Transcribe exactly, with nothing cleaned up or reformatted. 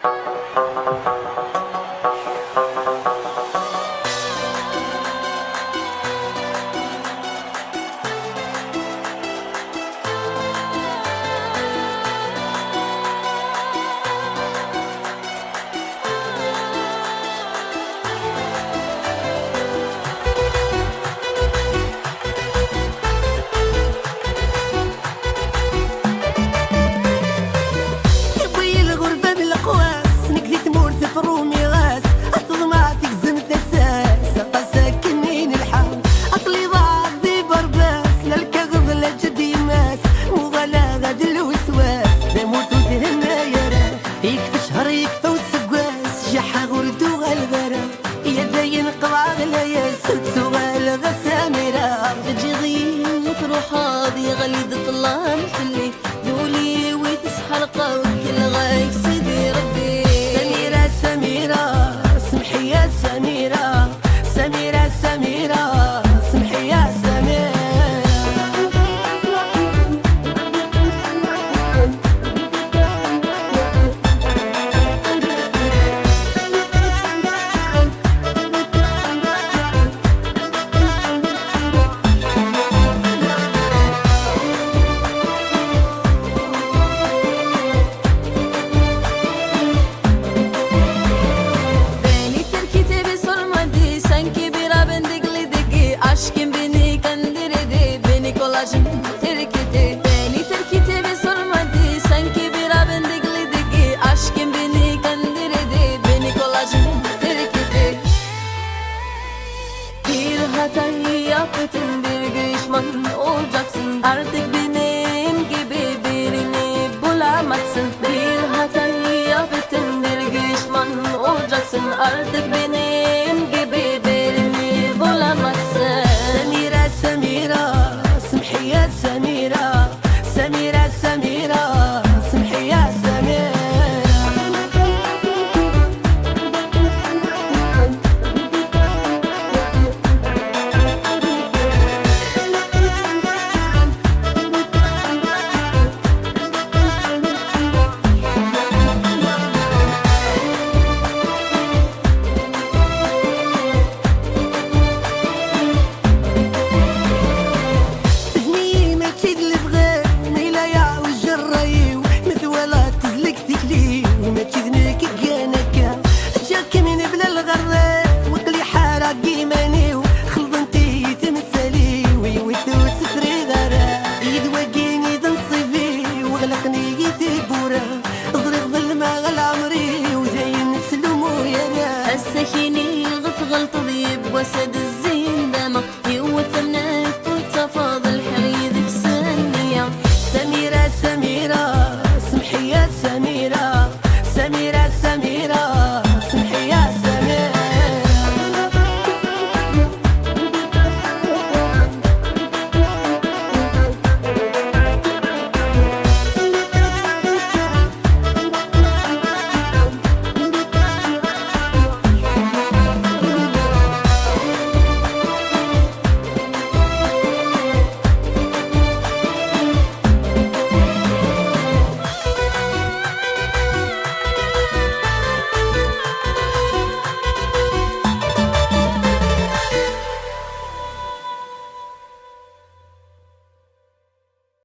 Tewwi lɣerba n leqwas, nekk di tmurt tṛumiɣ-as. Ateḍmeɛ tegzem tasa-s, aṭas akken i nelḥa. Aql-i ḍaɛeɣ di berbas, la lkaɣeḍ la ǧedd yemma-s. Muɣaleɣ-d lweswas, tamurt ur thenna ara. Yekfa ccher, yekfa useggas, jaḥeɣ ur d-uɣaleɣ ara. Ya dayen qeḍɛeɣ layas, ur d-tuɣaleɣ a Samira. Teǧǧiḍ-iyi truḥeḍ, yeɣli-d ṭṭlam fell-i. D ul-iw i tesḥerqeḍ, kelleɣ-ak Sidi Rebbi. Samira, Samira, semḥ-iyi a Samira. Samira, Samira, semḥ-iyi a Samira. Beni terkite be sorma di, sanki bir abin digli digi, aşkın beni kandire di, beni kolajın terkite. Beni terkite be sorma di, sanki bir abin digli digi, aşkın beni kandire di, beni kolajın terkite. Bir hata yaptın, bir pişman olacaksın. Artık benim gibi birini bulamazsın. Bir hata yaptın, bir pişman olacaksın. Artık benim gibi birini bulamazsın. Samira, Samira, semḥ-iyi a Samira. Samira, Samira, semḥ-iyi a Samira. Hni mačči d lebɣi, ma yella yeɛwej ṛṛay-iw, ma twalaḍ tezleg tikli-w, mačči d nekk i igan akka. Ǧǧiɣ-kem mebla lɣerra, waqil ḥareɣ deg iman-iw, xelḍent-iyi temsal-iw, yiwet ur tt-friɣ ara. Yid wagi i d nnṣib-iw, ɣlaqen-iyi tiwwura, ẓriɣ ḍelmeɣ leɛmer-iw, dayen ur ttlumu ara. Ass-a kini ɣef tɣelṭeḍ yiwwas ad